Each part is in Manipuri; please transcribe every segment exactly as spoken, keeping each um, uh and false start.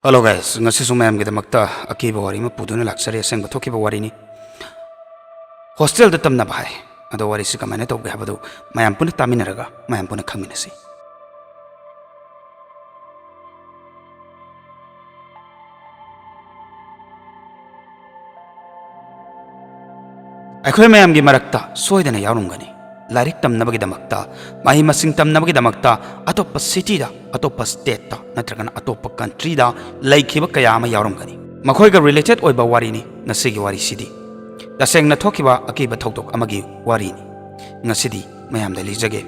Hello guys, ꯉꯁꯤꯁꯨ ꯃꯌꯥꯝꯒꯤꯗꯃꯛꯇ ꯑꯀꯤꯕ ꯋꯥꯔꯤ ꯑꯃ ꯄꯨꯗꯨꯅ ꯂꯥꯛꯆꯔꯤ꯫ ꯑꯁꯦꯡꯕ ꯊꯣꯛꯈꯤꯕ ꯋꯥꯔꯤꯅꯤ꯫ ꯍꯣꯁꯇꯦꯜꯗ ꯇꯝꯅꯕ ꯍꯥꯏ꯫ ꯑꯗꯣ ꯋꯥꯔꯤꯁꯤ ꯀꯃꯥꯏꯅ ꯇꯧꯒꯦ ꯍꯥꯏꯕꯗꯨ ꯃꯌꯥꯝ ꯄꯨꯟꯅ ꯇꯥꯃꯤꯟꯅꯔꯒ ꯃꯌꯥꯝ ꯄꯨꯟꯅ ꯈꯪꯃꯤꯟꯅꯁꯤ꯫ ꯑꯩꯈꯣꯏ ꯃꯌꯥꯝꯒꯤ ꯃꯔꯛꯇ ꯁꯣꯏꯗꯅ ꯌꯥꯎꯔꯝꯒꯅꯤ, ꯂꯥꯏꯔꯤꯛ ꯇꯝꯅꯕꯒꯤꯗꯃꯛꯇ, ꯃꯍꯩ ꯃꯁꯤꯡ ꯇꯝꯅꯕꯒꯤꯗꯃꯛꯇ ꯑꯇꯣꯞꯄ ꯁꯤꯇꯤꯗ, ꯑꯇꯣꯞꯄ ꯁ꯭ꯇꯦꯠꯇ ꯅꯠꯇ꯭ꯔꯒꯅ ꯑꯇꯣꯞꯄ ꯀꯟꯇ꯭ꯔꯤꯗ ꯂꯩꯈꯤꯕ ꯀꯌꯥ ꯑꯃ ꯌꯥꯎꯔꯝꯒꯅꯤ꯫ ꯃꯈꯣꯏꯒ ꯔꯤꯂꯦꯇꯦꯗ ꯑꯣꯏꯕ ꯋꯥꯔꯤꯅꯤ ꯉꯁꯤꯒꯤ ꯋꯥꯔꯤꯁꯤꯗꯤ꯫ ꯇꯁꯦꯡꯅ ꯊꯣꯛꯈꯤꯕ ꯑꯀꯤꯕ ꯊꯧꯗꯣꯛ ꯑꯃꯒꯤ ꯋꯥꯔꯤꯅꯤ꯫ ꯉꯁꯤꯗꯤ ꯃꯌꯥꯝꯗ ꯂꯤꯖꯒꯦ꯫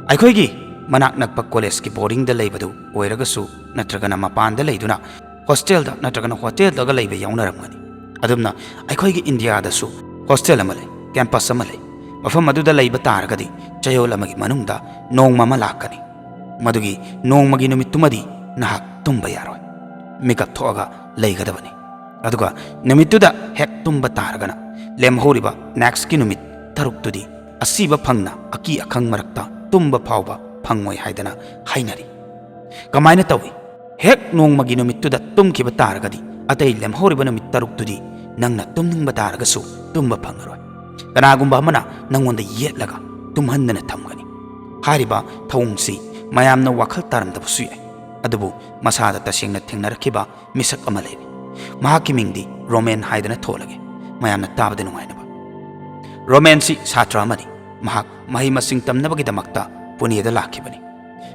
ꯑꯩꯈꯣꯏꯒꯤ ꯃꯅꯥꯛ ꯅꯛꯄ ꯀꯣꯂꯦꯖꯀꯤ ꯕꯣꯔꯗꯤꯡꯗ ꯂꯩꯕꯗꯨ ꯑꯣꯏꯔꯒꯁꯨ ꯅꯠꯇ꯭ꯔꯒꯅ ꯃꯄꯥꯟꯗ ꯂꯩꯗꯨꯅ ꯍꯣꯁꯇꯦꯜꯗ ꯅꯠꯇ꯭ꯔꯒꯅ ꯍꯣꯇꯦꯜꯗꯒ ꯂꯩꯕ ꯌꯥꯎꯅꯔꯝꯒꯅꯤ꯫ ꯑꯗꯨꯝꯅ ꯑꯩꯈꯣꯏꯒꯤ ꯏꯟꯗꯤꯌꯥꯗꯁꯨ ꯍꯣꯁꯇꯦꯜ ꯑꯃ ꯂꯩ, ꯀꯦꯝꯄꯁ ꯑꯃ ꯂꯩ꯫ ꯃꯐꯝ ꯑꯗꯨꯗ ꯂꯩꯕ ꯇꯥꯔꯒꯗꯤ ꯆꯌꯣꯜ ꯑꯃꯒꯤ ꯃꯅꯨꯡꯗ ꯅꯣꯡꯃ ꯑꯃ ꯂꯥꯛꯀꯅꯤ꯫ ꯃꯗꯨꯒꯤ ꯅꯣꯡꯃꯒꯤ ꯅꯨꯃꯤꯠꯇꯨꯃꯗꯤ ꯅꯍꯥꯛ ꯇꯨꯝꯕ ꯌꯥꯔꯣꯏ꯫ ꯃꯤꯀꯞ ꯊꯣꯛꯑꯒ ꯂꯩꯒꯗꯕꯅꯤ꯫ ꯑꯗꯨꯒ ꯅꯨꯃꯤꯠꯇꯨꯗ ꯍꯦꯛ ꯇꯨꯝꯕ ꯇꯥꯔꯒꯅ ꯂꯦꯝꯍꯧꯔꯤꯕ ꯅꯦꯛꯁꯀꯤ ꯅꯨꯃꯤꯠ ꯇꯔꯨꯛꯇꯨꯗꯤ ꯑꯁꯤꯕ ꯐꯪꯅ ꯑꯀꯤ ꯑꯈꯪ ꯃꯔꯛꯇ ꯇꯨꯝꯕ ꯐꯥꯎꯕ ꯐꯪꯉꯣꯏ ꯍꯥꯏꯗꯅ ꯍꯥꯏꯅꯔꯤ꯫ ꯀꯃꯥꯏꯅ ꯇꯧꯏ? ꯍꯦꯛ ꯅꯣꯡꯃꯒꯤ ꯅꯨꯃꯤꯠꯇꯨꯗ ꯇꯨꯝꯈꯤꯕ ꯇꯥꯔꯒꯗꯤ ꯑꯇꯩ ꯂꯦꯝꯍꯧꯔꯤꯕ ꯅꯨꯃꯤꯠ ꯇꯔꯨꯛꯇꯨꯗꯤ ꯅꯪꯅ ꯇꯨꯝꯅꯤꯡꯕ ꯇꯥꯔꯒꯁꯨ ꯇꯨꯝꯕ ꯐꯪꯉꯔꯣꯏ꯫ ꯀꯅꯥꯒꯨꯝꯕ ꯑꯃꯅ ꯅꯪꯉꯣꯟꯗ ꯌꯦꯠꯂꯒ ꯇꯨꯝꯍꯟꯗꯅ ꯊꯝꯒꯅꯤ꯫ ꯍꯥꯏꯔꯤꯕ ꯊꯧꯑꯣꯡꯁꯤ ꯃꯌꯥꯝꯅ ꯋꯥꯈꯜ ꯇꯥꯔꯝꯗꯕꯁꯨ ꯌꯥꯏ, ꯑꯗꯨꯕꯨ ꯃꯁꯥꯗ ꯇꯁꯦꯡꯅ ꯊꯦꯡꯅꯔꯛꯈꯤꯕ ꯃꯤꯁꯛ ꯑꯃ ꯂꯩꯔꯤ꯫ ꯃꯍꯥꯛꯀꯤ ꯃꯤꯡꯗꯤ ꯔꯣꯃꯦꯟ ꯍꯥꯏꯗꯅ ꯊꯣꯜꯂꯒꯦ, ꯃꯌꯥꯝꯅ ꯇꯥꯕꯗ ꯅꯨꯡꯉꯥꯏꯅꯕ꯫ ꯔꯣꯃꯦꯟꯁꯤ ꯁꯥꯇ꯭ꯔ ꯑꯃꯅꯤ꯫ ꯃꯍꯥꯛ ꯃꯍꯩ ꯃꯁꯤꯡ ꯇꯝꯅꯕꯒꯤꯗꯃꯛꯇ ꯄꯨꯅꯦꯗ ꯂꯥꯛꯈꯤꯕꯅꯤ꯫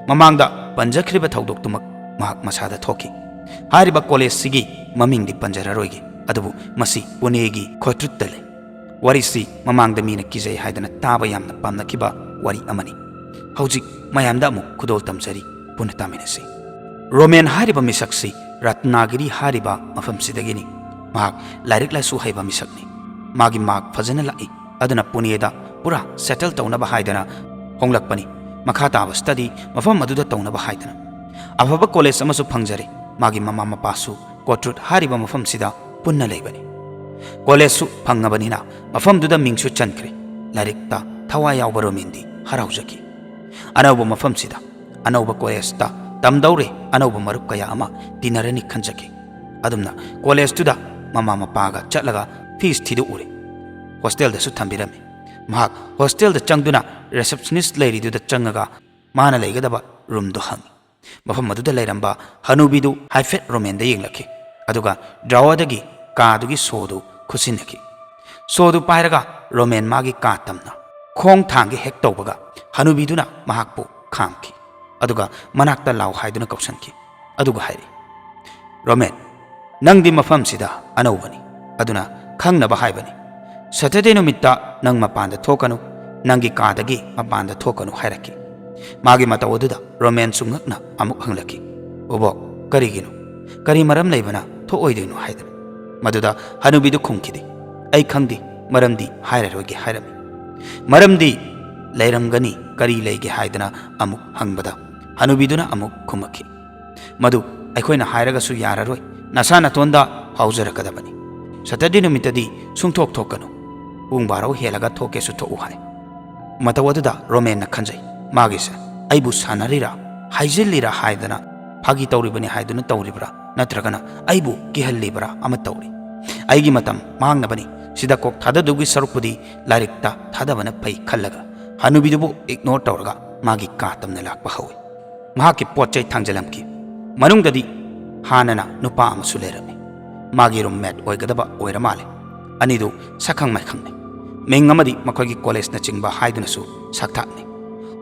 ꯃꯃꯥꯡꯗ ꯄꯟꯖꯈ꯭ꯔꯤꯕ ꯊꯧꯗꯣꯛꯇꯨꯃꯛ ꯃꯍꯥꯛ ꯃꯁꯥꯗ ꯊꯣꯛꯈꯤ꯫ ꯍꯥꯏꯔꯤꯕ ꯀꯣꯂꯦꯖꯁꯤꯒꯤ ꯃꯃꯤꯡꯗꯤ ꯄꯟꯖꯔꯔꯣꯏꯒꯦ, ꯑꯗꯨꯕꯨ ꯃꯁꯤ ꯄꯨꯅꯦꯒꯤ ꯈꯣꯇ꯭ꯔꯨꯠꯇ ꯂꯩ꯫ ꯋꯥꯔꯤꯁꯤ ꯃꯃꯥꯡꯗ ꯃꯤꯅ ꯀꯤꯖꯩ ꯍꯥꯏꯗꯅ ꯇꯥꯕ ꯌꯥꯝꯅ ꯄꯥꯝꯅꯈꯤꯕ ꯋꯥꯔꯤ ꯑꯃꯅꯤ꯫ ꯍꯧꯖꯤꯛ ꯃꯌꯥꯝꯗ ꯑꯃꯨꯛ ꯈꯨꯗꯣꯜ ꯇꯝꯖꯔꯤ, ꯄꯨꯟꯅ ꯇꯥꯃꯤꯟꯅꯁꯤ꯫ ꯔꯣꯃꯦꯟ ꯍꯥꯏꯔꯤꯕ ꯃꯤꯁꯛꯁꯤ ꯔꯠꯅꯥꯒꯤꯔꯤ ꯍꯥꯏꯔꯤꯕ ꯃꯐꯝꯁꯤꯗꯒꯤꯅꯤ꯫ ꯃꯍꯥꯛ ꯂꯥꯏꯔꯤꯛ ꯂꯥꯏꯁꯨ ꯍꯩꯕ ꯃꯤꯁꯛꯅꯤ꯫ ꯃꯥꯒꯤ ꯃꯥꯔꯛ ꯐꯖꯅ ꯂꯥꯛꯏ꯫ ꯑꯗꯨꯅ ꯄꯨꯅꯦꯗ ꯄꯨꯔꯥ ꯁꯦꯇꯜ ꯇꯧꯅꯕ ꯍꯥꯏꯗꯅ ꯍꯣꯡꯂꯛꯄꯅꯤ꯫ ꯃꯈꯥ ꯇꯥꯕ ꯁ꯭ꯇꯗꯤ ꯃꯐꯝ ꯑꯗꯨꯗ ꯇꯧꯅꯕ ꯍꯥꯏꯗꯅ꯫ ꯑꯐꯕ ꯀꯣꯂꯦꯖ ꯑꯃꯁꯨ ꯐꯪꯖꯔꯦ꯫ ꯃꯥꯒꯤ ꯃꯃꯥ ꯃꯄꯥꯁꯨ ꯀꯣꯇ꯭ꯔꯨꯠ ꯍꯥꯏꯔꯤꯕ ꯃꯐꯝꯁꯤꯗ ꯄꯨꯟꯅ ꯂꯩꯕꯅꯤ꯫ ꯀꯣꯂꯦꯖꯁꯨ ꯐꯪꯉꯕꯅꯤꯅ ꯃꯐꯝꯗꯨꯗ ꯃꯤꯡꯁꯨ ꯆꯟꯈ꯭ꯔꯦ꯫ ꯂꯥꯏꯔꯤꯛꯇ ꯊꯋꯥꯏ ꯌꯥꯎꯕ ꯔꯣꯃꯦꯟꯗꯤ ꯍꯔꯥꯎꯖꯈꯤ꯫ ꯑꯅꯧꯕ ꯃꯐꯝꯁꯤꯗ, ꯑꯅꯧꯕ ꯀꯣꯂꯦꯖꯇ ꯇꯝꯗꯧꯔꯦ, ꯑꯅꯧꯕ ꯃꯔꯨꯞ ꯀꯌꯥ ꯑꯃ ꯇꯤꯟꯅꯔꯅꯤ ꯈꯟꯖꯈꯤ꯫ ꯑꯗꯨꯝꯅ ꯀꯣꯂꯦꯖꯇꯨꯗ ꯃꯃꯥ ꯃꯄꯥꯒ ꯆꯠꯂꯒ ꯐꯤꯁ ꯊꯤꯗꯣꯛꯎꯔꯦ꯫ ꯍꯣꯁꯇꯦꯜꯗꯁꯨ ꯊꯝꯕꯤꯔꯝꯃꯤ꯫ ꯃꯍꯥꯛ ꯍꯣꯁꯇꯦꯜꯗ ꯆꯪꯗꯨꯅ ꯔꯤꯁꯦꯞꯁꯅꯤꯁ ꯂꯩꯔꯤꯗꯨꯗ ꯆꯪꯉꯒ ꯃꯥꯅ ꯂꯩꯒꯗꯕ ꯔꯨꯝꯗꯨ ꯍꯪꯉꯤ꯫ ꯃꯐꯝ ꯑꯗꯨꯗ ꯂꯩꯔꯝꯕ ꯍꯅꯨꯕꯤꯗꯨ ꯍꯥꯏꯐꯦꯠ ꯔꯣꯃꯦꯟꯗ ꯌꯦꯡꯂꯛꯈꯤ, ꯑꯗꯨꯒ ꯗ꯭ꯔꯥꯋꯔꯗꯒꯤ ꯀꯥꯗꯨꯒꯤ ꯁꯣꯗꯨ ꯈꯨꯠꯁꯤꯟꯅꯈꯤ꯫ ꯁꯣꯗꯨ ꯄꯥꯏꯔꯒ ꯔꯣꯃꯦꯟ ꯃꯥꯒꯤ ꯀꯥ ꯇꯝꯅ ꯈꯣꯡ ꯊꯥꯡꯒꯦ ꯍꯦꯛ ꯇꯧꯕꯒ ꯍꯅꯨꯕꯤꯗꯨꯅ ꯃꯍꯥꯛꯄꯨ ꯈꯥꯝꯈꯤ, ꯑꯗꯨꯒ "ꯃꯅꯥꯛꯇ ꯂꯥꯎ" ꯍꯥꯏꯗꯨꯅ ꯀꯧꯁꯟꯈꯤ꯫ ꯑꯗꯨꯒ ꯍꯥꯏꯔꯤ, "ꯔꯣꯃꯦꯟ, ꯅꯪꯗꯤ ꯃꯐꯝꯁꯤꯗ ꯑꯅꯧꯕꯅꯤ, ꯑꯗꯨꯅ ꯈꯪꯅꯕ ꯍꯥꯏꯕꯅꯤ꯫ ꯁꯇꯔꯗꯦ ꯅꯨꯃꯤꯠꯇ ꯅꯪ ꯃꯄꯥꯟꯗ ꯊꯣꯛꯀꯅꯨ, ꯅꯪꯒꯤ ꯀꯥꯗꯒꯤ ꯃꯄꯥꯟꯗ ꯊꯣꯛꯀꯅꯨ" ꯍꯥꯏꯔꯛꯈꯤ꯫ ꯃꯥꯒꯤ ꯃꯇꯧ ꯑꯗꯨꯗ ꯔꯣꯃꯦꯟꯁꯨ ꯉꯛꯅ ꯑꯃꯨꯛ ꯍꯪꯂꯛꯈꯤ, "ꯕꯣꯕꯣꯛ, ꯀꯔꯤꯒꯤꯅꯣ? ꯀꯔꯤ ꯃꯔꯝ ꯂꯩꯕꯅ ꯊꯣꯛꯑꯣꯏꯗꯣꯏꯅꯣ?" ꯍꯥꯏꯗꯅ꯫ ꯃꯗꯨꯗ ꯍꯅꯨꯕꯤꯗꯨ ꯈꯨꯝꯈꯤꯗꯦ, "ꯑꯩ ꯈꯪꯗꯦ, ꯃꯔꯝꯗꯤ ꯍꯥꯏꯔꯔꯣꯏꯒꯦ" ꯍꯥꯏꯔꯝꯃꯤ꯫ "ꯃꯔꯝꯗꯤ ꯂꯩꯔꯝꯒꯅꯤ, ꯀꯔꯤ ꯂꯩꯒꯦ?" ꯍꯥꯏꯗꯅ ꯑꯃꯨꯛ ꯍꯪꯕꯗ ꯍꯅꯨꯕꯤꯗꯨꯅ ꯑꯃꯨꯛ ꯈꯨꯝꯃꯛꯈꯤ, "ꯃꯗꯨ ꯑꯩꯈꯣꯏꯅ ꯍꯥꯏꯔꯒꯁꯨ ꯌꯥꯔꯔꯣꯏ, ꯅꯁꯥ ꯅꯇꯣꯟꯗ ꯐꯥꯎꯖꯔꯛꯀꯗꯕꯅꯤ꯫ ꯁꯇꯔꯗꯦ ꯅꯨꯃꯤꯠꯇꯗꯤ ꯁꯨꯡꯊꯣꯛ ꯊꯣꯛꯀꯅꯨ, ꯄꯨꯡ ꯕꯥꯔꯣ ꯍꯦꯜꯂꯒ ꯊꯣꯛꯀꯦꯁꯨ ꯊꯣꯛꯎ" ꯍꯥꯏ꯫ ꯃꯇꯧ ꯑꯗꯨꯗ ꯔꯣꯃꯦꯟꯅ ꯈꯟꯖꯩ, ꯃꯥꯒꯤꯁꯦ ꯑꯩꯕꯨ ꯁꯥꯟꯅꯔꯤꯔꯥ, ꯍꯥꯏꯖꯤꯜꯂꯤꯔꯥ ꯍꯥꯏꯗꯅ, ꯐꯥꯒꯤ ꯇꯧꯔꯤꯕꯅꯤ ꯍꯥꯏꯗꯨꯅ ꯇꯧꯔꯤꯕ꯭ꯔꯥ, ꯅꯠꯇ꯭ꯔꯒꯅ ꯑꯩꯕꯨ ꯀꯤꯍꯜꯂꯤꯕ꯭ꯔꯥ ꯑꯃ ꯇꯧꯔꯤ꯫ "ꯑꯩꯒꯤ ꯃꯇꯝ ꯃꯥꯡꯅꯕꯅꯤ, ꯁꯤꯗ ꯀꯣꯛ ꯊꯥꯗꯗꯧꯒꯤ ꯁꯔꯨꯛꯄꯨꯗꯤ ꯂꯥꯏꯔꯤꯛꯇ ꯊꯥꯗꯕꯅ ꯐꯩ" ꯈꯜꯂꯒ ꯍꯅꯨꯕꯤꯗꯨꯕꯨ ꯏꯒꯅꯣꯔ ꯇꯧꯔꯒ ꯃꯥꯒꯤ ꯀꯥ ꯇꯝꯅ ꯂꯥꯛꯄ ꯍꯧꯏ꯫ ꯃꯍꯥꯛꯀꯤ ꯄꯣꯠ ꯆꯩ ꯊꯥꯡꯖꯜꯂꯝꯈꯤ꯫ ꯃꯅꯨꯡꯗꯗꯤ ꯍꯥꯟꯅꯅ ꯅꯨꯄꯥ ꯑꯃꯁꯨ ꯂꯩꯔꯝꯃꯤ꯫ ꯃꯥꯒꯤ ꯔꯨꯝꯃꯦꯠ ꯑꯣꯏꯒꯗꯕ ꯑꯣꯏꯔ ꯃꯥꯜꯂꯦ꯫ ꯑꯅꯤꯗꯨ ꯁꯛꯈꯪ ꯃꯥꯏꯈꯪꯅꯩ꯫ ꯃꯤꯡ ꯑꯃꯗꯤ ꯃꯈꯣꯏꯒꯤ ꯀꯣꯂꯦꯖꯅꯆꯤꯡꯕ ꯍꯥꯏꯗꯨꯅꯁꯨ ꯁꯛꯊꯥꯛꯅꯩ꯫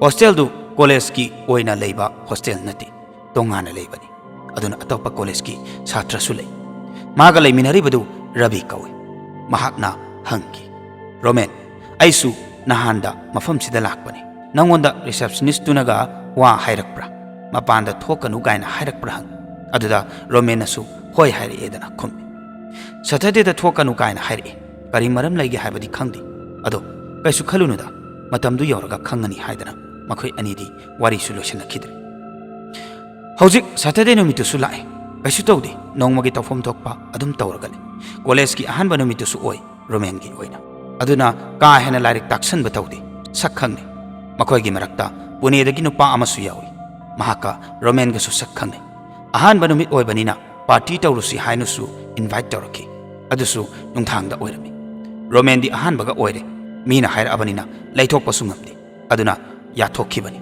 ꯍꯣꯁꯇꯦꯜꯗꯨ ꯀꯣꯂꯦꯖꯀꯤ ꯑꯣꯏꯅ ꯂꯩꯕ ꯍꯣꯁꯇꯦꯜ ꯅꯠꯇꯦ, ꯇꯣꯉꯥꯟꯅ ꯂꯩꯕꯅꯤ꯫ ꯑꯗꯨꯅ ꯑꯇꯣꯞꯄ ꯀꯣꯂꯦꯖꯀꯤ ꯁꯥꯇ꯭ꯔꯁꯨ ꯂꯩ꯫ ꯃꯥꯒ ꯂꯩꯃꯤꯟꯅꯔꯤꯕꯗꯨ ꯔꯕꯤ ꯀꯧꯏ꯫ ꯃꯍꯥꯛꯅ ꯍꯪꯈꯤ, "ꯔꯣꯃꯦꯟ, ꯑꯩꯁꯨ ꯅꯍꯥꯟꯗ ꯃꯐꯝꯁꯤꯗ ꯂꯥꯛꯄꯅꯤ꯫ ꯅꯪꯉꯣꯟꯗ ꯔꯤꯁꯦꯞꯁꯅꯤꯁꯇꯨꯅꯒ ꯋꯥ ꯍꯥꯏꯔꯛꯄ꯭ꯔꯥ? ꯃꯄꯥꯟꯗ ꯊꯣꯛꯀꯅꯨ ꯀꯥꯏꯅ ꯍꯥꯏꯔꯛꯄ꯭ꯔꯥ?" ꯍꯪꯉꯤ꯫ ꯑꯗꯨꯗ ꯔꯣꯃꯦꯟꯅꯁꯨ "ꯍꯣꯏ" ꯍꯥꯏꯔꯛꯑꯦꯗꯅ ꯈꯨꯝꯃꯤ꯫ "ꯁꯇꯔꯗꯦꯗ ꯊꯣꯛꯀꯅꯨ ꯀꯥꯏꯅ ꯍꯥꯏꯔꯛꯑꯦ꯫ ꯀꯔꯤ ꯃꯔꯝ ꯂꯩꯒꯦ ꯍꯥꯏꯕꯗꯤ ꯈꯪꯗꯦ꯫ ꯑꯗꯣ ꯀꯩꯁꯨ ꯈꯜꯂꯨꯅꯨꯗ, ꯃꯇꯝꯗꯨ ꯌꯧꯔꯒ ꯈꯪꯉꯅꯤ" ꯍꯥꯏꯗꯅ ꯃꯈꯣꯏ ꯑꯅꯤꯗꯤ ꯋꯥꯔꯤꯁꯨ ꯂꯣꯏꯁꯤꯟꯅꯈꯤꯗ꯭ꯔꯦ꯫ ꯍꯧꯖꯤꯛ ꯁꯇꯔꯗꯦ ꯅꯨꯃꯤꯠꯇꯨꯁꯨ ꯂꯥꯛꯑꯦ꯫ ꯀꯩꯁꯨ ꯇꯧꯗꯦ, ꯅꯣꯡꯃꯒꯤ ꯇꯧꯐꯝ ꯊꯣꯛꯄ ꯑꯗꯨꯝ ꯇꯧꯔꯒ ꯂꯩ꯫ ꯀꯣꯂꯦꯖꯀꯤ ꯑꯍꯥꯟꯕ ꯅꯨꯃꯤꯠꯇꯨꯁꯨ ꯑꯣꯏ ꯔꯣꯃꯦꯟꯒꯤ ꯑꯣꯏꯅ꯫ ꯑꯗꯨꯅ ꯀꯥ ꯍꯦꯟꯅ ꯂꯥꯏꯔꯤꯛ ꯇꯥꯛꯁꯟꯕ ꯇꯧꯗꯦ꯫ ꯁꯛ ꯈꯪꯅꯩ꯫ ꯃꯈꯣꯏꯒꯤ ꯃꯔꯛꯇ ꯄꯨꯅꯦꯗꯒꯤ ꯅꯨꯄꯥ ꯑꯃꯁꯨ ꯌꯥꯎꯏ꯫ ꯃꯍꯥꯛꯀ ꯔꯣꯃꯦꯟꯒꯁꯨ ꯁꯛ ꯈꯪꯅꯩ꯫ ꯑꯍꯥꯟꯕ ꯅꯨꯃꯤꯠ ꯑꯣꯏꯕꯅꯤꯅ party ꯇꯧꯔꯨꯁꯤ ꯍꯥꯏꯅꯁꯨ invite ꯇꯧꯔꯛꯈꯤ꯫ ꯑꯗꯨꯁꯨ ꯅꯨꯡꯗꯥꯡꯗ ꯑꯣꯏꯔꯝꯃꯤ꯫ ꯔꯣꯃꯦꯟꯗꯤ ꯑꯍꯥꯟꯕꯒ ꯑꯣꯏꯔꯦ꯫ ꯃꯤꯅ ꯍꯥꯏꯔꯛꯑꯕꯅꯤꯅ ꯂꯩꯊꯣꯛꯄꯁꯨ ꯉꯝꯗꯦ꯫ ꯑꯗꯨꯅ ꯌꯥꯊꯣꯛꯈꯤꯕꯅꯤ꯫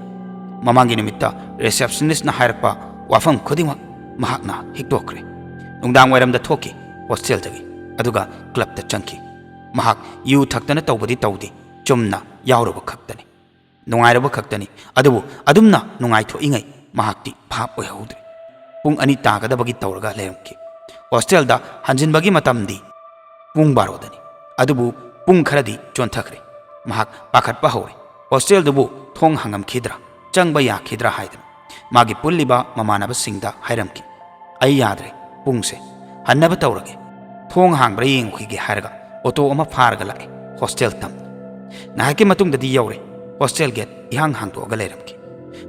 ꯃꯃꯥꯡꯒꯤ ꯅꯨꯃꯤꯠꯇ receptionistꯅ ꯍꯥꯏꯔꯛꯄ ꯋꯥꯐꯝ ꯈꯨꯗꯤꯡꯃꯛ ꯃꯍꯥꯛꯅ ꯍꯤꯛꯇꯣꯛꯈ꯭ꯔꯦ꯫ ꯅꯨꯡꯗꯥꯡ ꯋꯥꯏꯔꯝꯗ ꯊꯣꯛꯈꯤ hostelꯗꯒꯤ, ꯑꯗꯨꯒ clubꯇ ꯆꯪꯈꯤ꯫ ꯃꯍꯥꯛ ꯌꯨ ꯊꯛꯇꯅ ꯇꯧꯕꯗꯤ ꯇꯧꯗꯦ, ꯆꯨꯝꯅ ꯌꯥꯎꯔꯨꯕ ꯈꯛꯇꯅꯤ꯫ ꯅꯨꯡꯉꯥꯏꯔꯨꯕ ꯈꯛꯇꯅꯤ꯫ ꯑꯗꯨꯕꯨ ꯑꯗꯨꯝꯅ ꯅꯨꯡꯉꯥꯏꯊꯣꯛꯏꯉꯩ ꯃꯍꯥꯛꯇꯤ ꯚꯥꯞ ꯑꯣꯏꯍꯧꯗ꯭ꯔꯦ꯫ ꯄꯨꯡ ꯑꯅꯤ ꯇꯥꯒꯗꯕꯒꯤ ꯇꯧꯔꯒ ꯂꯩꯔꯝꯈꯤ꯫ Hostelꯗ ꯍꯟꯖꯤꯟꯕꯒꯤ ꯃꯇꯝꯗꯤ ꯄꯨꯡ ꯕꯥꯔꯣꯗꯅꯤ꯫ ꯑꯗꯨꯕꯨ ꯄꯨꯡ ꯈꯔꯗꯤ ꯆꯣꯟꯊꯈ꯭ꯔꯦ꯫ ꯃꯍꯥꯛ ꯄꯥꯈꯠꯄ ꯍꯧꯔꯦ꯫ Hostelꯗꯨꯕꯨ ꯊꯣꯡ ꯍꯥꯡꯉꯝꯈꯤꯗ꯭ꯔꯥ, ꯆꯪꯕ ꯌꯥꯈꯤꯗ꯭ꯔꯥ ꯍꯥꯏꯗꯅ ꯃꯥꯒꯤ ꯄꯨꯜꯂꯤꯕ ꯃꯃꯥꯟꯅꯕꯁꯤꯡꯗ ꯍꯥꯏꯔꯝꯈꯤ꯫ "ꯑꯩ ꯌꯥꯗ꯭ꯔꯦ, ꯄꯨꯡꯁꯦ ꯍꯟꯅꯕ ꯇꯧꯔꯒꯦ, ꯊꯣꯡ ꯍꯥꯡꯕ꯭ꯔꯥ ꯌꯦꯡꯉꯨꯈꯤꯒꯦ" ꯍꯥꯏꯔꯒ ꯑꯣꯇꯣ ꯑꯃ ꯐꯥꯔꯒ ꯂꯥꯛꯑꯦ hostel ꯇꯝꯅ꯫ ꯉꯥꯏꯍꯥꯛꯀꯤ ꯃꯇꯨꯡꯗꯗꯤ ꯌꯧꯔꯦ꯫ Hostel gate ꯏꯍꯥꯡ ꯍꯥꯡꯗꯣꯛꯑꯒ ꯂꯩꯔꯝꯈꯤ꯫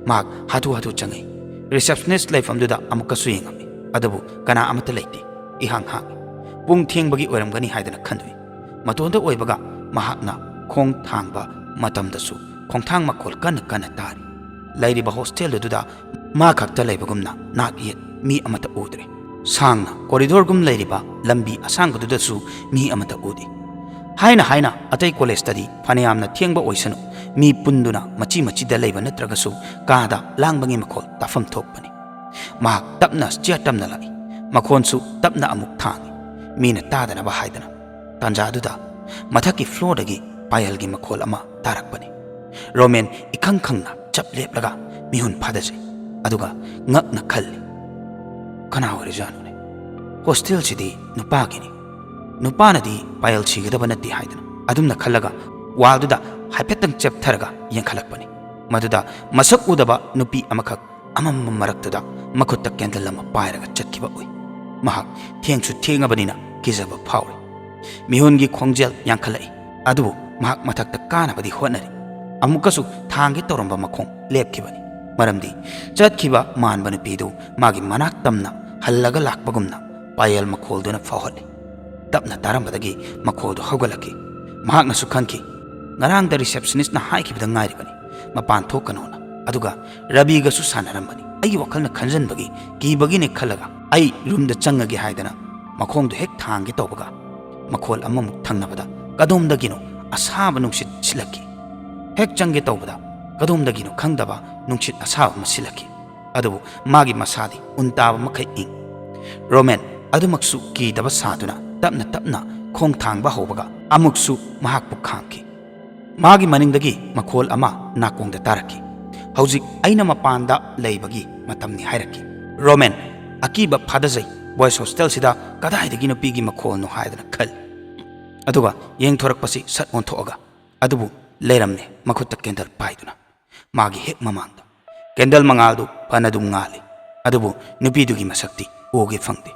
ꯃꯍꯥꯛ ꯍꯥꯊꯨ ꯍꯥꯊꯨ ꯆꯪꯉꯛꯏ꯫ Receptionist ꯂꯩꯐꯝꯗꯨꯗ ꯑꯃꯨꯛꯀꯁꯨ ꯌꯦꯡꯉꯝꯃꯤ, ꯑꯗꯨꯕꯨ ꯀꯅꯥ ꯑꯃꯠꯇ ꯂꯩꯇꯦ꯫ ꯏꯍꯥꯡ ꯍꯥꯡꯉꯤ꯫ ꯄꯨꯡ ꯊꯦꯡꯕꯒꯤ ꯑꯣꯏꯔꯝꯒꯅꯤ ꯍꯥꯏꯗꯅ ꯈꯟꯗꯣꯛꯏ꯫ ꯃꯇꯣꯟꯗ ꯑꯣꯏꯕꯒ ꯃꯍꯥꯛꯅ ꯈꯣꯡ ꯊꯥꯡꯕ ꯃꯇꯝꯗꯁꯨ ꯈꯣꯡꯊꯥꯡ ꯃꯈꯣꯜ ꯀꯟꯅ ꯀꯟꯅ ꯇꯥꯔꯤ꯫ ꯂꯩꯔꯤꯕ hostel ꯑꯗꯨꯗ ꯃꯥ ꯈꯛꯇ ꯂꯩꯕꯒꯨꯝꯅ ꯅꯥꯛ ꯌꯦꯠ ꯃꯤ ꯑꯃꯠꯇ ꯎꯗ꯭ꯔꯦ꯫ ꯁꯥꯡꯅ corridorꯒꯨꯝ ꯂꯩꯔꯤꯕ ꯂꯝꯕꯤ ꯑꯁꯥꯡꯕꯗꯨꯗꯁꯨ ꯃꯤ ꯑꯃꯠꯇ ꯎꯗꯦ꯫ ꯍꯥꯏꯅ ꯍꯥꯏꯅ ꯑꯇꯩ collegeꯇꯗꯤ ꯐꯅꯌꯥꯝꯅ ꯊꯦꯡꯕ ꯑꯣꯏꯁꯅꯨ, ꯃꯤ ꯄꯨꯟꯗꯨꯅ ꯃꯆꯤ ꯃꯆꯤꯗ ꯂꯩꯕ ꯅꯠꯇ꯭ꯔꯒꯁꯨ ꯀꯥꯗ ꯂꯥꯡꯕꯒꯤ ꯃꯈꯣꯜ ꯇꯥꯐꯝ ꯊꯣꯛꯄꯅꯤ꯫ ꯃꯍꯥꯛ ꯇꯞꯅ stair ꯇꯝꯅ ꯂꯥꯛꯏ꯫ ꯃꯈꯣꯟꯁꯨ ꯇꯞꯅ ꯑꯃꯨꯛ ꯊꯥꯡꯏ, ꯃꯤꯅ ꯇꯥꯗꯅꯕ ꯍꯥꯏꯗꯅ꯫ ꯇꯥꯟꯖꯥꯗꯨꯗ ꯃꯊꯛꯀꯤ floorꯗꯒꯤ ꯄꯥꯌꯜꯒꯤ ꯃꯈꯣꯜ ꯑꯃ ꯇꯥꯔꯛꯄꯅꯤ꯫ ꯔꯣꯃꯦꯟ ꯏꯈꯪ ꯈꯪꯅ ꯆꯞ ꯂꯦꯞꯂꯒ ꯃꯤꯍꯨꯟ ꯐꯥꯗꯖꯩ꯫ ꯑꯗꯨꯒ ꯉꯛꯅ ꯈꯜꯂꯤ, "ꯀꯅꯥ ꯑꯣꯏꯔꯖꯥꯠꯅꯣꯅꯦ? Hostelꯁꯤꯗꯤ ꯅꯨꯄꯥꯒꯤꯅꯤ꯫ ꯅꯨꯄꯥꯅꯗꯤ ꯄꯥꯌꯜ ꯁꯤꯒꯗꯕ ꯅꯠꯇꯦ" ꯍꯥꯏꯗꯅ ꯑꯗꯨꯝꯅ ꯈꯜꯂꯒ wallꯗꯨꯗ ꯍꯥꯏꯐꯦꯠꯇꯪ ꯆꯦꯞꯊꯔꯒ ꯌꯦꯡꯈꯠꯂꯛꯄꯅꯤ꯫ ꯃꯗꯨꯗ ꯃꯁꯛ ꯎꯗꯕ ꯅꯨꯄꯤ ꯑꯃꯈꯛ ꯑꯃꯝꯕ ꯃꯔꯛꯇꯨꯗ ꯃꯈꯨꯠꯇ candle ꯑꯃ ꯄꯥꯏꯔꯒ ꯆꯠꯈꯤꯕ ꯎꯏ꯫ ꯃꯍꯥꯛ ꯊꯦꯡꯁꯨ ꯊꯦꯡꯉꯕꯅꯤꯅ ꯀꯤꯖꯕ ꯐꯥꯎꯔꯤ꯫ ꯃꯤꯍꯨꯟꯒꯤ ꯈꯣꯡꯖꯦꯜ ꯌꯥꯡꯈꯠꯂꯛꯏ, ꯑꯗꯨꯕꯨ ꯃꯍꯥꯛ ꯃꯊꯛꯇ ꯀꯥꯅꯕꯗꯤ ꯍꯣꯠꯅꯔꯤ꯫ ꯑꯃꯨꯛꯀꯁꯨ ꯊꯥꯡꯒꯦ ꯇꯧꯔꯝꯕ ꯃꯈꯣꯡ ꯂꯦꯞꯈꯤꯕꯅꯤ, ꯃꯔꯝꯗꯤ ꯆꯠꯈꯤꯕ ꯃꯥꯟꯕ ꯅꯨꯄꯤꯗꯨ ꯃꯥꯒꯤ ꯃꯅꯥꯛ ꯇꯝꯅ ꯍꯜꯂꯒ ꯂꯥꯛꯄꯒꯨꯝꯅ ꯄꯥꯌꯦꯜ ꯃꯈꯣꯜꯗꯨꯅ ꯐꯥꯎꯍꯠꯂꯤ꯫ ꯇꯞꯅ ꯇꯥꯔꯝꯕꯗꯒꯤ ꯃꯈꯣꯜꯗꯨ ꯍꯧꯒꯠꯂꯛꯈꯤ꯫ ꯃꯍꯥꯛꯅꯁꯨ ꯈꯟꯈꯤ, "ꯉꯔꯥꯡꯗ receptionistꯅ ꯍꯥꯏꯈꯤꯕꯗ ꯉꯥꯏꯔꯤꯕꯅꯤ, ꯃꯄꯥꯟ ꯊꯣꯛꯀꯅꯣꯅ"꯫ ꯑꯗꯨꯒ ꯔꯕꯤꯒꯁꯨ ꯁꯥꯟꯅꯔꯝꯕꯅꯤ꯫ ꯑꯩꯒꯤ ꯋꯥꯈꯜꯅ ꯈꯟꯖꯟꯕꯒꯤ, ꯀꯤꯕꯒꯤꯅꯦ ꯈꯜꯂꯒ ꯑꯩ ꯔꯨꯝꯗ ꯆꯪꯉꯒꯦ ꯍꯥꯏꯗꯅ ꯃꯈꯣꯡꯗꯣ ꯍꯦꯛ ꯊꯥꯡꯒꯦ ꯇꯧꯕꯒ, ꯃꯈꯣꯜ ꯑꯃꯃꯨꯛ ꯊꯪꯅꯕꯗ ꯀꯗꯣꯝꯗꯒꯤꯅꯣ ꯑꯁꯥꯕ ꯅꯨꯡꯁꯤꯠ ꯁꯤꯜꯂꯛꯈꯤ꯫ ꯍꯦꯛ ꯆꯪꯒꯦ ꯇꯧꯕꯗ ꯀꯗꯣꯝꯗꯒꯤꯅꯣ ꯈꯪꯗꯕ ꯅꯨꯡꯁꯤꯠ ꯑꯁꯥꯕ ꯑꯃ ꯁꯤꯜꯂꯛꯈꯤ꯫ ꯑꯗꯨꯕꯨ ꯃꯥꯒꯤ ꯃꯁꯥꯗꯤ ꯎꯟ ꯇꯥꯕ ꯃꯈꯩ ꯏꯪ꯫ ꯔꯣꯃꯦꯟ ꯑꯗꯨꯃꯛꯁꯨ ꯀꯤꯗꯕ ꯁꯥꯗꯨꯅ ꯇꯞꯅ ꯇꯞꯅ ꯈꯣꯡ ꯊꯥꯡꯕ ꯍꯧꯕꯒ ꯑꯃꯨꯛꯁꯨ ꯃꯍꯥꯛꯄꯨ ꯈꯥꯝꯈꯤ꯫ ꯃꯥꯒꯤ ꯃꯅꯤꯡꯗꯒꯤ ꯃꯈꯣꯜ ꯑꯃ ꯅꯥꯀꯣꯡꯗ ꯇꯥꯔꯛꯈꯤ꯫ "ꯍꯧꯖꯤꯛ ꯑꯩꯅ ꯃꯄꯥꯟꯗ ꯂꯩꯕꯒꯤ ꯃꯇꯝꯅꯤ" ꯍꯥꯏꯔꯛꯈꯤ꯫ ꯔꯣꯃꯦꯟ, "ꯑꯀꯤꯕ ꯐꯥꯗꯖꯩ, ꯕꯣꯏꯁ ꯍꯣꯁꯇꯦꯜꯁꯤꯗ ꯀꯗꯥꯏꯗꯒꯤ ꯅꯨꯄꯤꯒꯤ ꯃꯈꯣꯜꯅꯣ?" ꯍꯥꯏꯗꯅ ꯈꯜꯂꯤ꯫ ꯑꯗꯨꯒ ꯌꯦꯡꯊꯣꯔꯛꯄꯁꯤ ꯁꯠ ꯑꯣꯟꯊꯣꯛꯑꯒ, ꯑꯗꯨꯕꯨ ꯂꯩꯔꯝꯃꯦ ꯃꯈꯨꯠꯇ ꯀꯦꯟꯗꯜ ꯄꯥꯏꯗꯨꯅ꯫ ꯃꯥꯒꯤ ꯍꯦꯛ ꯃꯃꯥꯡꯗ ꯀꯦꯟꯗꯜ ꯃꯉꯥꯜꯗꯨ ꯐꯅꯗꯨꯝ ꯉꯥꯜꯂꯤ, ꯑꯗꯨꯕꯨ ꯅꯨꯄꯤꯗꯨꯒꯤ ꯃꯁꯛꯇꯤ ꯎꯒꯦ ꯐꯪꯗꯦ꯫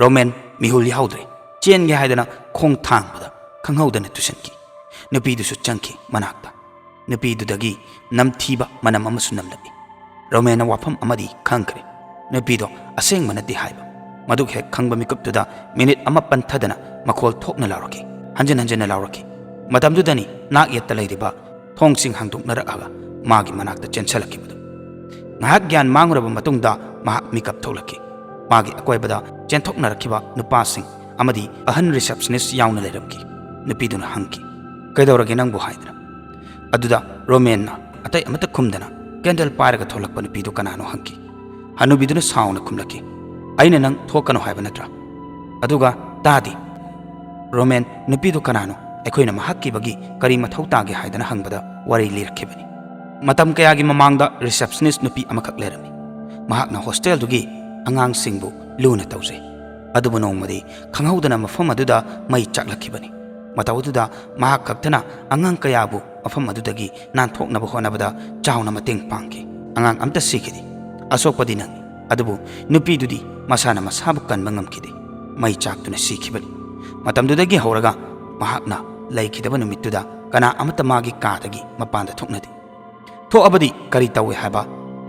ꯔꯣꯃꯦꯟ ꯃꯤꯍꯨꯜ ꯌꯥꯎꯗ꯭ꯔꯦ꯫ ꯆꯦꯟꯒꯦ ꯍꯥꯏꯗꯅ ꯈꯣꯡ ꯊꯥꯡꯕꯗ ꯈꯪꯍꯧꯗꯅ ꯇꯨꯁꯟꯈꯤ꯫ ꯅꯨꯄꯤꯗꯨꯁꯨ ꯆꯪꯈꯤ ꯃꯅꯥꯛꯇ꯫ ꯅꯨꯄꯤꯗꯨꯗꯒꯤ ꯅꯝꯊꯤꯕ ꯃꯅꯝ ꯑꯃꯁꯨ ꯅꯝꯂꯛꯏ꯫ ꯔꯣꯃꯦꯟꯅ ꯋꯥꯐꯝ ꯑꯃꯗꯤ ꯈꯪꯈ꯭ꯔꯦ꯫ ꯅꯨꯄꯤꯗꯣ ꯑꯁꯦꯡꯕ ꯅꯠꯇꯦ ꯍꯥꯏꯕ꯫ ꯃꯗꯨ ꯍꯦꯛ ꯈꯪꯕ ꯃꯤꯀꯨꯞꯇꯨꯗ ꯃꯤꯅꯤꯠ ꯑꯃ ꯄꯟꯊꯗꯅ ꯃꯈꯣꯜ ꯊꯣꯛꯅ ꯂꯥꯎꯔꯛꯈꯤ꯫ ꯍꯟꯖꯤꯟ ꯍꯟꯖꯤꯟꯅ ꯂꯥꯎꯔꯛꯈꯤ꯫ ꯃꯇꯝꯗꯨꯗꯅꯤ ꯅꯥꯛ ꯌꯦꯠꯇ ꯂꯩꯔꯤꯕ ꯊꯣꯡꯁꯤꯡ ꯍꯥꯡꯗꯣꯛꯅꯔꯛꯑꯒ ꯃꯥꯒꯤ ꯃꯅꯥꯛꯇ ꯆꯦꯟꯁꯤꯜꯂꯛꯈꯤꯕꯗꯨ꯫ ꯉꯥꯏꯍꯥꯛ ꯒ꯭ꯌꯥꯟ ꯃꯥꯡꯂꯨꯔꯕ ꯃꯇꯨꯡꯗ ꯃꯍꯥꯛ ꯃꯤꯀꯞ ꯊꯣꯛꯂꯛꯈꯤ꯫ ꯃꯥꯒꯤ ꯑꯀꯣꯏꯕꯗ ꯆꯦꯟꯊꯣꯛꯅꯔꯛꯈꯤꯕ ꯅꯨꯄꯥꯁꯤꯡ ꯑꯃꯗꯤ ꯑꯍꯟ ꯔꯤꯁꯦꯞꯁꯅꯤꯁ ꯌꯥꯎꯅ ꯂꯩꯔꯝꯈꯤ꯫ ꯅꯨꯄꯤꯗꯨꯅ ꯍꯪꯈꯤ, "ꯀꯩꯗꯧꯔꯒꯦ ꯅꯪꯕꯨ?" ꯍꯥꯏꯗꯅ꯫ ꯑꯗꯨꯗ ꯔꯣꯃꯦꯟꯅ ꯑꯇꯩ ꯑꯃꯠꯇ ꯈꯨꯝꯗꯅ ꯀꯦꯟꯗꯜ ꯄꯥꯏꯔꯒ ꯊꯣꯛꯂꯛꯄ ꯅꯨꯄꯤꯗꯨ ꯀꯅꯥꯅꯣ ꯍꯪꯈꯤ꯫ ꯍꯅꯨꯕꯤꯗꯨꯅ ꯁꯥꯎꯅ ꯈꯨꯝꯂꯛꯈꯤ, "ꯑꯩꯅ ꯅꯪ ꯊꯣꯛꯀꯅꯨ ꯍꯥꯏꯕ ꯅꯠꯇ꯭ꯔꯥ?" ꯑꯗꯨꯒ ꯇꯥꯗꯦ꯫ ꯔꯣꯃꯦꯟ ꯅꯨꯄꯤꯗꯨ ꯀꯅꯥꯅꯣ? ꯑꯩꯈꯣꯏꯅ ꯃꯍꯥꯛꯀꯤ ꯕꯒꯤ ꯀꯔꯤ ꯃꯊꯧ ꯇꯥꯒꯦ ꯍꯥꯏꯗꯅ ꯍꯪꯕꯗ ꯋꯥꯔꯤ ꯂꯤꯔꯛꯈꯤꯕꯅꯤ꯫ ꯃꯇꯝ ꯀꯌꯥꯒꯤ ꯃꯃꯥꯡꯗ ꯔꯤꯁꯦꯞꯁꯅꯤꯁ ꯅꯨꯄꯤ ꯑꯃꯈꯛ ꯂꯩꯔꯝꯃꯤ꯫ ꯃꯍꯥꯛꯅ ꯍꯣꯁꯇꯦꯜꯗꯨꯒꯤ ꯑꯉꯥꯡꯁꯤꯡꯕꯨ ꯂꯨꯅ ꯇꯧꯖꯩ꯫ ꯑꯗꯨꯕꯨ ꯅꯣꯡꯃꯗꯤ ꯈꯪꯍꯧꯗꯅ ꯃꯐꯝ ꯑꯗꯨꯗ ꯃꯩ ꯆꯥꯛꯂꯛꯈꯤꯕꯅꯤ꯫ ꯃꯇꯧ ꯑꯗꯨꯗ ꯃꯍꯥꯛ ꯈꯛꯇꯅ ꯑꯉꯥꯡ ꯀꯌꯥꯕꯨ ꯃꯐꯝ ꯑꯗꯨꯗꯒꯤ ꯅꯥꯟꯊꯣꯛꯅꯕ ꯍꯣꯠꯅꯕꯗ ꯆꯥꯎꯅ ꯃꯇꯦꯡ ꯄꯥꯡꯈꯤ꯫ ꯑꯉꯥꯡ ꯑꯝꯇ ꯁꯤꯈꯤꯗꯦ꯫ ꯑꯁꯣꯛꯄꯗꯤ ꯅꯪꯉꯤ꯫ ꯑꯗꯨꯕꯨ ꯅꯨꯄꯤꯗꯨꯗꯤ ꯃꯁꯥꯅ ꯃꯁꯥꯕꯨ ꯀꯟꯕ ꯉꯝꯈꯤꯗꯦ꯫ ꯃꯩ ꯆꯥꯛꯇꯨꯅ ꯁꯤꯈꯤꯕꯅꯤ꯫ ꯃꯇꯝꯗꯨꯗꯒꯤ ꯍꯧꯔꯒ ꯃꯍꯥꯛꯅ ꯂꯩꯈꯤꯗꯕ ꯅꯨꯃꯤꯠꯇꯨꯗ ꯀꯅꯥ ꯑꯃꯠꯇ ꯃꯥꯒꯤ ꯀꯥꯗꯒꯤ ꯃꯄꯥꯟꯗ ꯊꯣꯛꯅꯗꯦ꯫ ꯊꯣꯛꯑꯕꯗꯤ ꯀꯔꯤ ꯇꯧꯏ ꯍꯥꯏꯕ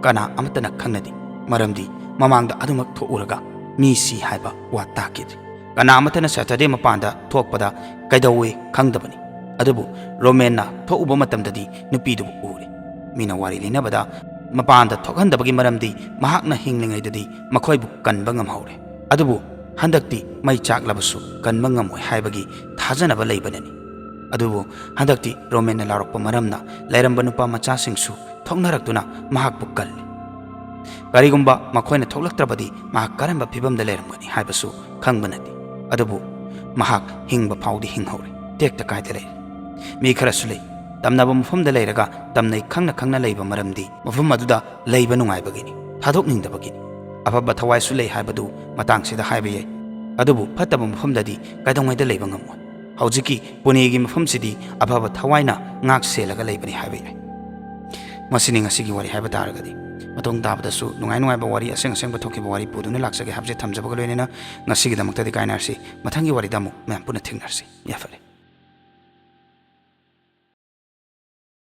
ꯀꯅꯥ ꯑꯃꯠꯇꯅ ꯈꯪꯅꯗꯦ꯫ ꯃꯔꯝꯗꯤ ꯃꯃꯥꯡꯗ ꯑꯗꯨꯃꯛ ꯊꯣꯛꯎꯔꯒ ꯃꯤ ꯁꯤ ꯍꯥꯏꯕ ꯋꯥ ꯇꯥꯈꯤꯗ꯭ꯔꯤ꯫ ꯀꯅꯥ ꯑꯃꯠꯇꯅ ꯁꯦꯇꯔꯗꯦ ꯃꯄꯥꯟꯗ ꯊꯣꯛꯄꯗ ꯀꯩꯗꯧꯏ ꯈꯪꯗꯕꯅꯤ꯫ ꯑꯗꯨꯕꯨ ꯔꯣꯃꯦꯟꯅ ꯊꯣꯛꯎꯕ ꯃꯇꯝꯗꯗꯤ ꯅꯨꯄꯤꯗꯨꯕꯨ ꯎꯔꯦ꯫ ꯃꯤꯅ ꯋꯥꯔꯤ ꯂꯤꯅꯕꯗ ꯃꯄꯥꯟꯗ ꯊꯣꯛꯍꯟꯗꯕꯒꯤ ꯃꯔꯝꯗꯤ ꯃꯍꯥꯛꯅ ꯍꯤꯡꯂꯤꯉꯩꯗꯗꯤ ꯃꯈꯣꯏꯕꯨ ꯀꯟꯕ ꯉꯝꯍꯧꯔꯦ꯫ ꯑꯗꯨꯕꯨ ꯍꯟꯗꯛꯇꯤ ꯃꯩ ꯆꯥꯛꯂꯕꯁꯨ ꯀꯟꯕ ꯉꯝꯃꯣꯏ ꯍꯥꯏꯕꯒꯤ ꯊꯥꯖꯅꯕ ꯂꯩꯕꯅꯅꯤ꯫ ꯑꯗꯨꯕꯨ ꯍꯟꯗꯛꯇꯤ ꯔꯣꯃꯦꯟꯅ ꯂꯥꯎꯔꯛꯄ ꯃꯔꯝꯅ ꯂꯩꯔꯝꯕ ꯅꯨꯄꯥ ꯃꯆꯥꯁꯤꯡꯁꯨ ꯊꯣꯛꯅꯔꯛꯇꯨꯅ ꯃꯍꯥꯛꯄꯨ ꯀꯜꯂꯤ꯫ ꯀꯔꯤꯒꯨꯝꯕ ꯃꯈꯣꯏꯅ ꯊꯣꯛꯂꯛꯇ꯭ꯔꯕꯗꯤ ꯃꯍꯥꯛ ꯀꯔꯝꯕ ꯐꯤꯕꯝꯗ ꯂꯩꯔꯝꯒꯅꯤ ꯍꯥꯏꯕꯁꯨ ꯈꯪꯕ ꯅꯠꯇꯦ꯫ ꯑꯗꯨꯕꯨ ꯃꯍꯥꯛ ꯍꯤꯡꯕ ꯐꯥꯎꯗꯤ ꯍꯤꯡꯍꯧꯔꯦ, ꯇꯦꯛꯇ ꯀꯥꯏꯗ ꯂꯩꯔꯦ꯫ ꯃꯤ ꯈꯔꯁꯨ ꯂꯩ, ꯇꯝꯅꯕ ꯃꯐꯝꯗ ꯂꯩꯔꯒ ꯇꯝꯅꯩ ꯈꯪꯅ ꯈꯪꯅ ꯂꯩꯕ ꯃꯔꯝꯗꯤ ꯃꯐꯝ ꯑꯗꯨꯗ ꯂꯩꯕ ꯅꯨꯡꯉꯥꯏꯕꯒꯤꯅꯤ, ꯊꯥꯗꯣꯛꯅꯤꯡꯗꯕꯒꯤꯅꯤ꯫ ꯑꯐꯕ ꯊꯋꯥꯏꯁꯨ ꯂꯩ ꯍꯥꯏꯕꯗꯨ ꯃꯇꯥꯡꯁꯤꯗ ꯍꯥꯏꯕ ꯌꯥꯏ꯫ ꯑꯗꯨꯕꯨ ꯐꯠꯇꯕ ꯃꯐꯝꯗꯗꯤ ꯀꯩꯗꯧꯉꯩꯗ ꯂꯩꯕ ꯉꯝꯃꯣꯏ꯫ ꯍꯧꯖꯤꯛꯀꯤ ꯄꯨꯅꯦꯒꯤ ꯃꯐꯝꯁꯤꯗꯤ ꯑꯐꯕ ꯊꯋꯥꯏꯅ ꯉꯥꯛ ꯁꯦꯜꯂꯒ ꯂꯩꯕꯅꯤ ꯍꯥꯏꯕ ꯌꯥꯏ꯫ ꯃꯁꯤꯅꯤ ꯉꯁꯤꯒꯤ ꯋꯥꯔꯤ ꯍꯥꯏꯕ ꯇꯥꯔꯒꯗꯤ꯫ ꯃꯇꯨꯡ ꯇꯥꯕꯗꯁꯨ ꯅꯨꯡꯉꯥꯏ ꯅꯨꯡꯉꯥꯏꯕ ꯋꯥꯔꯤ, ꯑꯁꯦꯡ ꯑꯁꯦꯡꯕ ꯊꯣꯛꯈꯤꯕ ꯋꯥꯔꯤ ꯄꯨꯗꯨꯅ ꯂꯥꯛꯆꯒꯦ ꯍꯥꯏꯕꯁꯦ ꯊꯝꯖꯕꯒ ꯂꯣꯏꯅꯅ ꯉꯁꯤꯒꯤꯗꯃꯛꯇꯗꯤ ꯀꯥꯏꯅꯔꯁꯤ꯫ ꯃꯊꯪꯒꯤ ꯋꯥꯔꯤꯗ ꯑꯃꯨꯛ ꯃꯌꯥꯝ ꯄꯨꯟꯅ ꯊꯦꯡꯅꯔꯁꯤ꯫ ꯌꯥꯐꯔꯦ꯫